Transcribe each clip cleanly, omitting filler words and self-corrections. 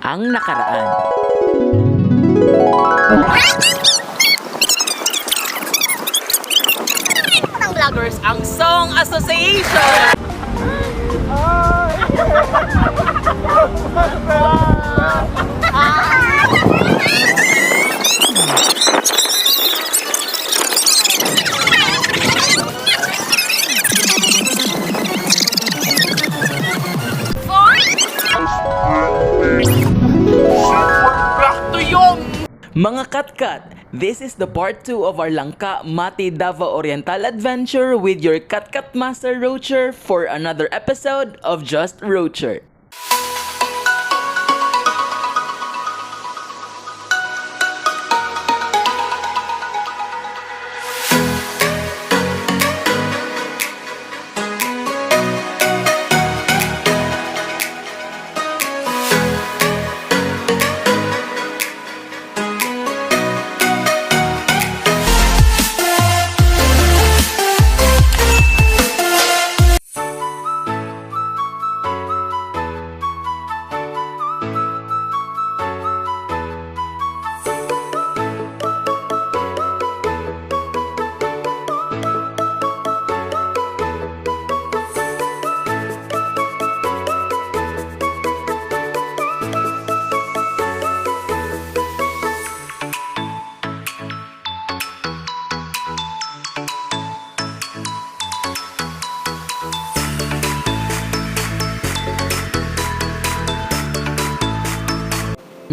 Ang nakaraan. Vloggers ang Song Association! Mga katkat, this is the part 2 of our Langka Mati Davao Oriental adventure with your Katkat Master Rocher for another episode of Just Rocher.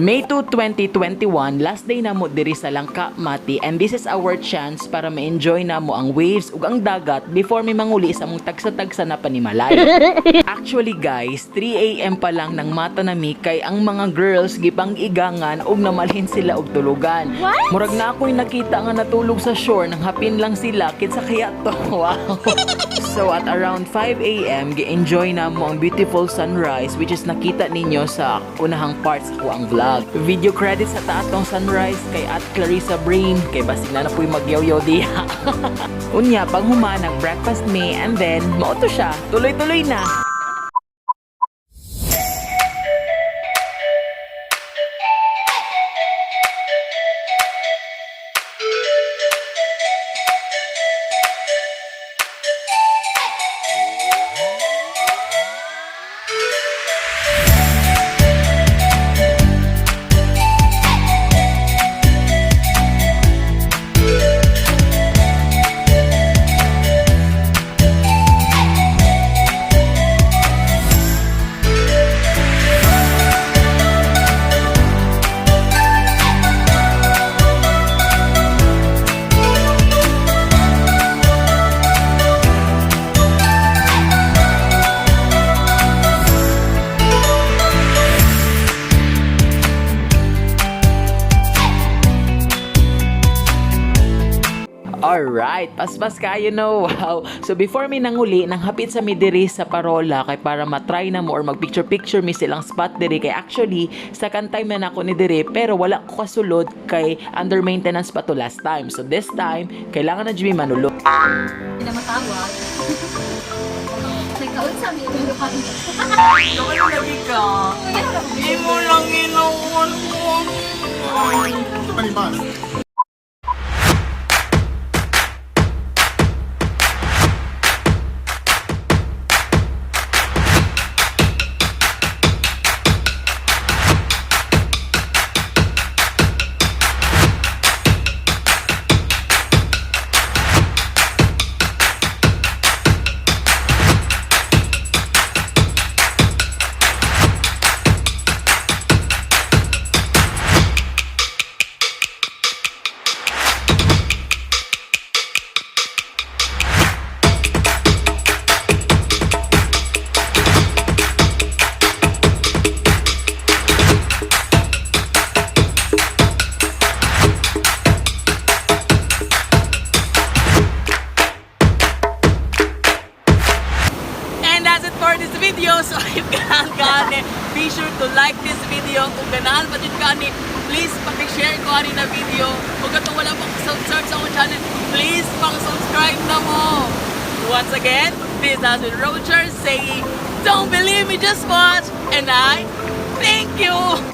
May 2, 2021, last day na mo diri sa Langka, Mati, and this is our chance para ma-enjoy na mo ang waves ug ang dagat before may manguli sa mong tagsa-tagsa na panimalay. Actually guys, 3 a.m. pa lang nang mata na mi kay ang mga girls gipang igangan ug namalhin sila og tulugan. What? Murag na ako'y nakita nga natulog sa shore nang hapin lang sila kinsa kaya to. Wow. So at around 5 a.m., gi-enjoy na mo ang beautiful sunrise which is nakita ninyo sa unahang parts ko ang vlog. Video credits sa taatong sunrise kay at Clarissa Brain kay basig na na po'y magyawyaw diha. Unya, pag human, nag-breakfast me and then mao to siya. Tuloy-tuloy na. Alright, paspas kayo no. Wow. So before mi nanguli, nang hapit sa mi diri sa Parola kay para matry na mo or mag picture picture mi silang spot diri kay actually second time na nako ni diri pero wala ko kasulod kay under maintenance pa to last time. So this time, kailangan na jud mi manulo. Hindi na matawag. Nagkaon sa amin, pero kami. Ano lagi ka? Imo lang ginawan mo. And that's it for this video. So if ganahan ka ani, be sure to like this video. Kung ganahan pa jud ka ani, please paki-share ko ani na video. Kung katong wala pang subscribe sa akong channel, please pang-subscribe na mo. Once again, this has been Roger saying, don't believe me, just watch. And I thank you.